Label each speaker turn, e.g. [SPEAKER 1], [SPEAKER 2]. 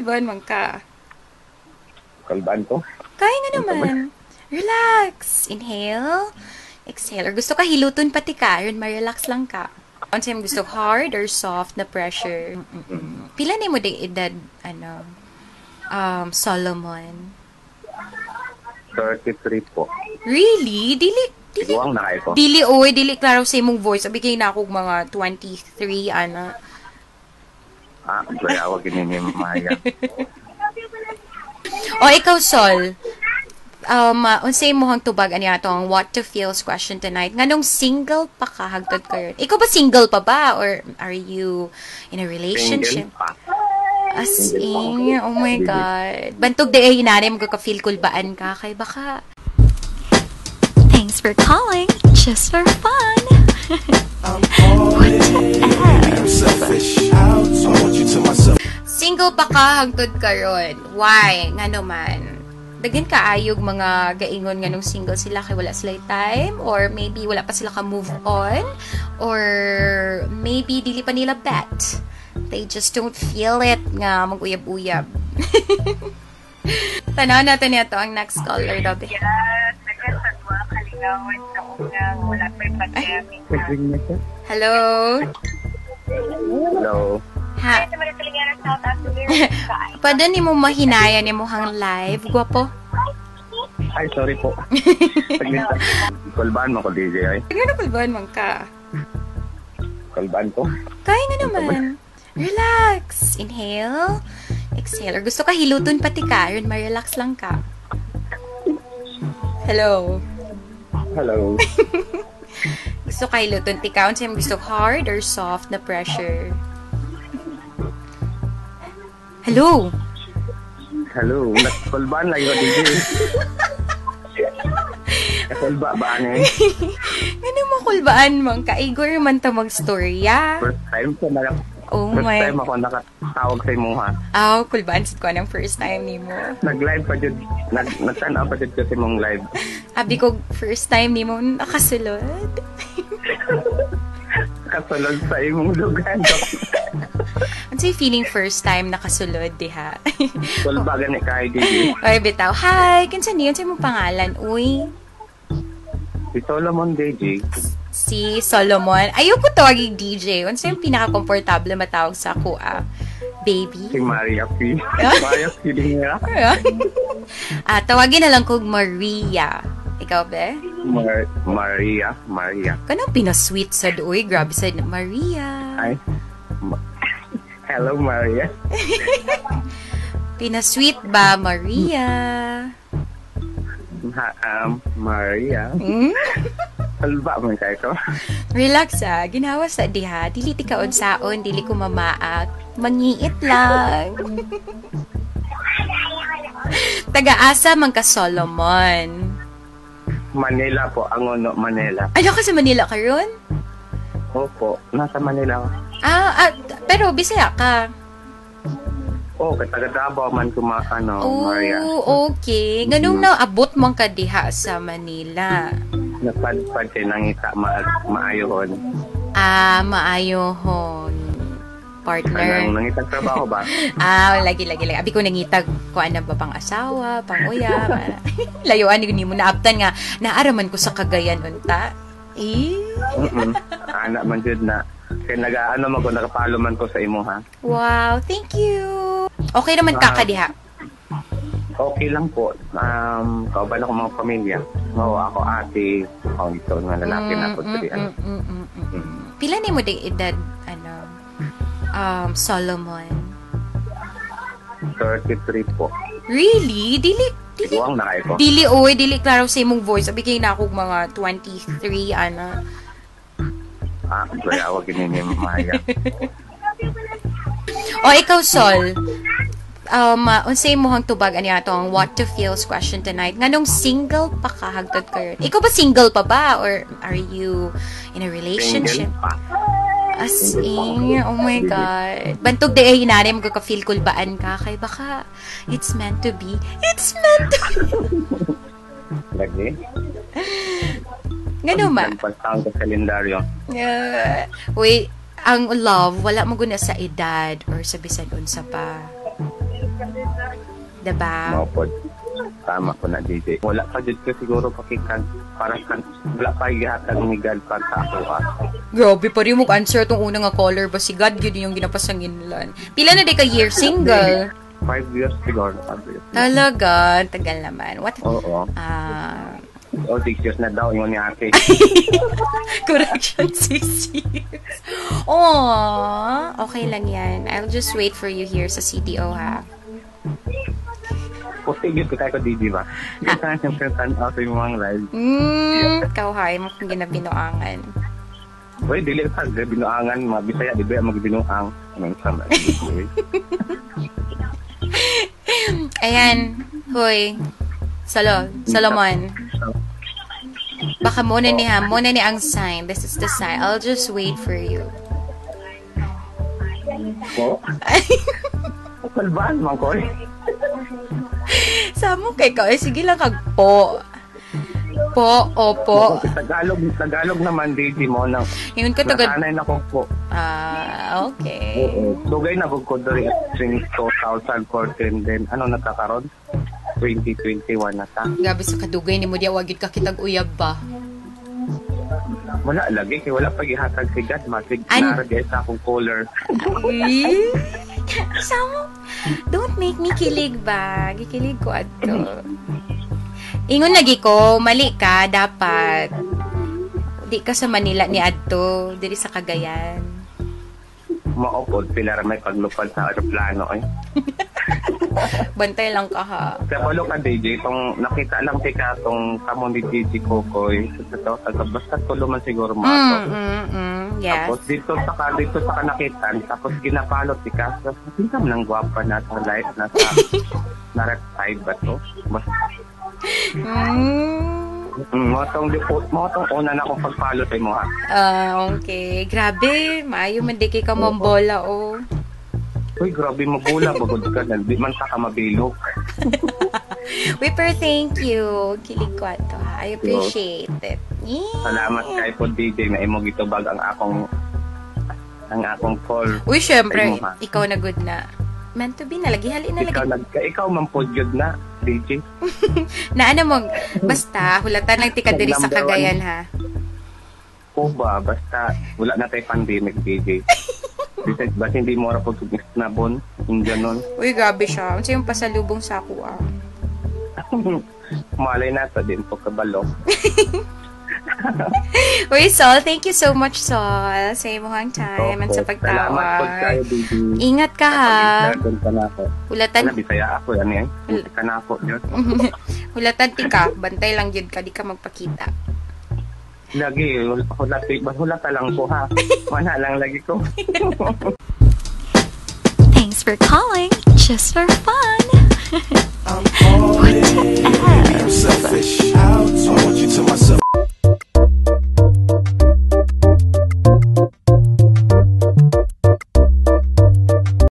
[SPEAKER 1] Kulbaan man ka?
[SPEAKER 2] Kulbaan ko?
[SPEAKER 1] Kaya nga naman. Relax. Inhale. Exhale. Or gusto ka hiluton pati ka, aron ma-relax lang ka. Unsa imong gusto, hard or soft na pressure? Pila nimo ding edad, ano, Solomon?
[SPEAKER 2] 33 po.
[SPEAKER 1] Really? Dili, dili,
[SPEAKER 2] Iguang na kayo ko.
[SPEAKER 1] Dili, oy, dili klaro sa imong voice. Abi kay na akong mga 23, ana.
[SPEAKER 2] Ah, bayawa gini ni Maya.
[SPEAKER 1] O, ikaw, Sol. Unsay imong tubag ani atong what to feels question tonight? Nganong single pa ka hagtod karon? Ikaw ba single pa ba or are you in a relationship?
[SPEAKER 2] Single pa.
[SPEAKER 1] As in, oh my God. Bantog di ay hinanay mo ka feel kulbaan ka kay baka.
[SPEAKER 3] Thanks for calling. Just for fun. What the
[SPEAKER 4] I'm selfish. I want you to myself.
[SPEAKER 1] Single pa ka hangtod karon. Why? Ngano man? Daghan kaayog mga gaingon nga nung single sila kay wala sila time or maybe wala pa sila ka move on or maybe dili pa nila bet. They just don't feel it nga mag-uyab-uyab. Tanaw natin ito ang next caller daw.
[SPEAKER 5] Yes, nagkasadwa kalingawan sa unang wala pa'y pandemic.
[SPEAKER 1] Hello?
[SPEAKER 2] Hello.
[SPEAKER 1] Ha?
[SPEAKER 5] Sa mga Talingaran, South Africa.
[SPEAKER 1] Pwede nimo mahinaya nimo hang live, gwapo?
[SPEAKER 2] Ay, sorry po. Saglit lang. Kulbaan mo ko, DJ, ay.
[SPEAKER 1] Ano kulbaan man ka?
[SPEAKER 2] Kulbaan ko?
[SPEAKER 1] Kaya nga naman. Relax. Inhale. Exhale. Or gusto ka hiluton pati ka, aron ma-relax lang ka. Hello.
[SPEAKER 2] Hello.
[SPEAKER 1] Gusto ka hiluton ti ka? Unsa imong gusto, hard or soft na pressure? Hello.
[SPEAKER 2] Hello. Kulbaan lang ko, DJ. Kulba ba ano eh?
[SPEAKER 1] Ngano mo kulbaan man ka? Igor man ta magstorya.
[SPEAKER 2] First time ko na
[SPEAKER 1] Oh
[SPEAKER 2] First
[SPEAKER 1] my.
[SPEAKER 2] time ako nakatawag sa imo ha.
[SPEAKER 1] Aw, kulbaan sad ko ng first time nimo.
[SPEAKER 2] Nag-live pa jud. Nag-tanaw pa jud ko sa imong live.
[SPEAKER 1] Abi ko first time nimo nakasulod.
[SPEAKER 2] Kasulod sa imong lugar.
[SPEAKER 1] Unsay feeling first time nakasulod diha?
[SPEAKER 2] Kulba gani kay DJ.
[SPEAKER 1] Oy, bitaw. Hi, kinsa ni? Unsa imong pangalan? Uy,
[SPEAKER 2] Si Solomon DJ.
[SPEAKER 1] Si Solomon. Ayoko tawagig DJ. Unsa yung pinaka-komportable matawag sa ako, ah? Baby?
[SPEAKER 2] Si Maria P. Maria P. Dingira.
[SPEAKER 1] Ah, tawagin na lang kog Maria. Ikaw, be?
[SPEAKER 2] Maria. Maria.
[SPEAKER 1] Kanang pinasweet sa uy. Grabe sa Maria.
[SPEAKER 2] Ay. Hello, Maria.
[SPEAKER 1] Pinasweet ba, Maria?
[SPEAKER 2] Ha, Maria. Kulba man kay ko.
[SPEAKER 1] Relax ah. Ginawa sa diha. Dili ti kaon saon, dili ko mamaak. Mangiit lang. Taga-asa man ka, Solomon.
[SPEAKER 2] Manila po, Angono, Manila.
[SPEAKER 1] Ano ka sa Manila karon?
[SPEAKER 2] Opo, nasa Manila ako.
[SPEAKER 1] Ah, pero Bisaya ka.
[SPEAKER 2] Oh, kay taga Davao man ko ano, Maria.
[SPEAKER 1] Oh, okay. Ganun na abot man ka diha sa Manila.
[SPEAKER 2] Napadpad kay nangita maayohon.
[SPEAKER 1] Ah, maayohon. Partner.
[SPEAKER 2] Kanang nangita trabaho ba?
[SPEAKER 1] Ah, lagi, lagi, lagi. Abi ko nangitag ko ano ba pang asawa, pang uya. Layuan ni mo naabtan nga naaraman ko sa Cagayan unta. Eh.
[SPEAKER 2] Ana man jud na. Kay nagaano man ko nakapalo man ko sa imo ha.
[SPEAKER 1] Wow, thank you. Okay naman ka diha.
[SPEAKER 2] Okay lang po. Kauban ako mga pamilya. Oo, ako ate, ako ito nga lalaki na po diri.
[SPEAKER 1] Pila nimo ding edad ano Solomon?
[SPEAKER 2] 33 po.
[SPEAKER 1] Really? Dili dili
[SPEAKER 2] Iguang na kayo ko.
[SPEAKER 1] Dili oy, dili klaro sa imong voice. Abi kay na akong mga 23 ana.
[SPEAKER 2] Ah, bayawa gini ni Maya.
[SPEAKER 1] O ikaw, Sol. Unsay imong tubag ani atong what to feels question tonight? Nganong single pa ka hagtod karon? Ikaw ba single pa ba or are you in a relationship?
[SPEAKER 2] Single pa.
[SPEAKER 1] As in, oh my God. Bantog di ay hinanay mo ka feel kulbaan ka kay baka it's meant to be. It's meant to be.
[SPEAKER 2] Lagi.
[SPEAKER 1] Ngano ma?
[SPEAKER 2] Pagtaon sa kalendaryo.
[SPEAKER 1] Wait, ang love, wala mo guna sa edad or sa bisan unsa pa. Diba?
[SPEAKER 2] Mao pod. Tama ko na, DJ. Wala pa jud ko siguro pakikan para kan wala pa gihatag ni God para sa ako ah.
[SPEAKER 1] Grabe pa rin mo answer itong unang nga caller ba si God yun yung ginapasanginlan. Pila na di ka year single?
[SPEAKER 2] 5 years siguro. 5 years.
[SPEAKER 1] Talaga, tagal naman. What?
[SPEAKER 2] Oo.
[SPEAKER 1] Ah,
[SPEAKER 2] O, 6 years na daw ingon ni ate.
[SPEAKER 1] Correction, 6 years. Aww, okay lang yan. I'll just wait for you here sa CDO, ha?
[SPEAKER 2] Puti gyud ko kay ko, DJ ba. Kasi siyempre tan-aw sa imong mga live.
[SPEAKER 1] Ikaw ha, mo kong ginabinuangan.
[SPEAKER 2] Uy, dili sa binuangan, mga Bisaya, di ba magbinuang? Ano sa mga DJ?
[SPEAKER 1] Ayan, hoy. Solomon. Baka muna ni ha, muna ni ang sign. This is the sign. I'll just wait for you.
[SPEAKER 2] Po? Salbaan man ko eh.
[SPEAKER 1] Samo kay ka, eh, sige lang kag po. Po, opo.
[SPEAKER 2] Tagalog, Tagalog naman, DJ mo nang
[SPEAKER 1] Ingon ko tugod.
[SPEAKER 2] Nasanay na ko po.
[SPEAKER 1] Ah, okay.
[SPEAKER 2] Oo. Dugay na ko diri since 2014, then ano na ta karon? 2021 na ta.
[SPEAKER 1] Grabe sa kadugay ni mo diya, wagid ka kitag uyab ba?
[SPEAKER 2] Wala lagi kay wala pa gihatag si God masig
[SPEAKER 1] An-
[SPEAKER 2] nara sa akong caller.
[SPEAKER 1] Ay, samo, don't make me kilig ba? Gikilig ko adto. Ingon lagi ko, mali ka, dapat. Di ka sa Manila ni adto, diri sa Cagayan.
[SPEAKER 2] Mao pod, pila ra may paglupad sa aeroplano eh.
[SPEAKER 1] Bantay lang ka ha.
[SPEAKER 2] Sa balo ka, DJ, tong nakita lang tika tong kamo ni DJ Kokoy sa to sa basta tulo man siguro mo ato.
[SPEAKER 1] Yes.
[SPEAKER 2] Tapos dito sa nakitan, tapos ginapalot si ka. Tapos ka man ang gwapa na sa live na sa na side ba to? Basta mo tong mo tong una na akong pag-follow sa imo ha.
[SPEAKER 1] Ah, okay. Grabe, maayo man di kay ka mambola oh.
[SPEAKER 2] Uy, grabe mabula bagod ka di man ta ka mabilog.
[SPEAKER 1] Uy, pero thank you. Kilig ko ato ha. I appreciate it. Yeah.
[SPEAKER 2] Salamat kay po, DJ, na imo gitubag ang akong call.
[SPEAKER 1] Uy, syempre,
[SPEAKER 2] Sa imo, ha?
[SPEAKER 1] ikaw na good na. Meant to be na lagi. Hali na lagi.
[SPEAKER 2] Ikaw, nag, ikaw man po jud na, DJ.
[SPEAKER 1] Na ano mo, basta, hulatan lang tika diri sa
[SPEAKER 2] Number one.
[SPEAKER 1] Cagayan ha.
[SPEAKER 2] Po ba, basta wala na tayo pandemic, DJ. Bisag basta hindi mo ra po nabon, yung ganon.
[SPEAKER 1] Uy, grabe siya. Unsa yung pasalubong sa ako ah.
[SPEAKER 2] Malay na to din po kabalo.
[SPEAKER 1] Uy, Sol, thank you so much, Sol, sa imong time and sa
[SPEAKER 2] Opo, salamat po kayo,
[SPEAKER 1] pagtawag.
[SPEAKER 2] DJ.
[SPEAKER 1] Ingat ka ha.
[SPEAKER 2] Pag-intercon ka na ako.
[SPEAKER 1] Hulatan,
[SPEAKER 2] Wala, Bisaya ako. Ano yan? Ka na ako. Diyos.
[SPEAKER 1] Hulatan ti ka. Bantay lang yun ka. Di ka magpakita.
[SPEAKER 2] Lagi, hulata lang ko ha. Wala lang lagi ko.
[SPEAKER 3] Thanks for calling. Just for fun.
[SPEAKER 4] I'm falling. Baby, I'm selfish. I want you to myself.